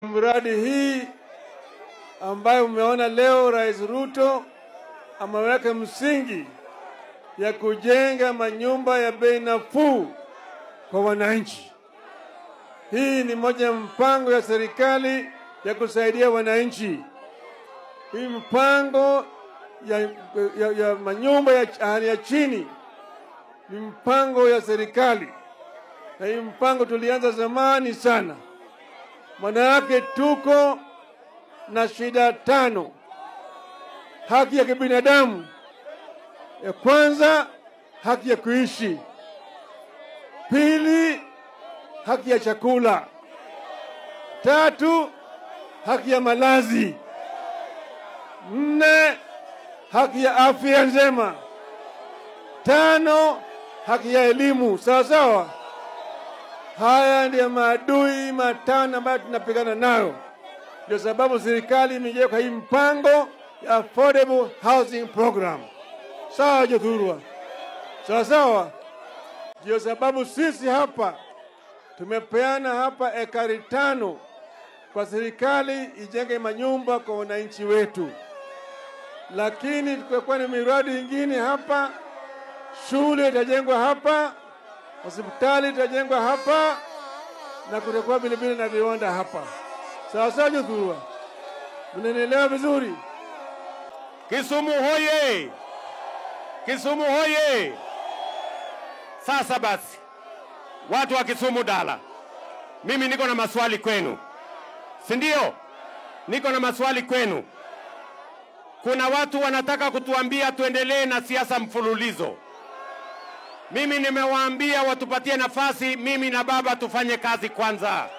Mradi hii ambayo umeona leo Rais Ruto ameweka msingi ya kujenga manyumba ya bei nafuu kwa wananchi. Hii ni moja ya mpango ya serikali ya kusaidia wananchi. Hii mpango ya manyumba ya hali ya chini ni mpango ya serikali, na hii mpango tulianza zamani sana. Maana yake tuko na shida tano. Haki ya kibinadamu ya kwanza, haki ya kuishi. Pili, haki ya chakula. Tatu, haki ya malazi. Nne, haki ya afya njema. Tano, haki ya elimu. Sawa sawa. Haya ndiyo maadui matano ambayo tunapigana nayo. Ndio sababu serikali imeweka hii mpango ya Affordable Housing Program. Sawa Jothurwa? Sawa sawa. Ndio sababu sisi hapa tumepeana hapa ekari 5 kwa serikali ijenge manyumba kwa wananchi wetu. Lakini kwa ni miradi ingine hapa, shule itajengwa hapa, hospitali itajengwa hapa, na kutakuwa vile vile na viwanda hapa. Sawa sawa Jothurwa? Mnanielewa vizuri? Kisumu hoye! Kisumu hoye! Sasa basi, watu wa Kisumu Dala, mimi niko na maswali kwenu. Si ndio? Niko na maswali kwenu. Kuna watu wanataka kutuambia tuendelee na siasa mfululizo. Mimi nimewaambia watupatie nafasi, mimi na baba tufanye kazi kwanza.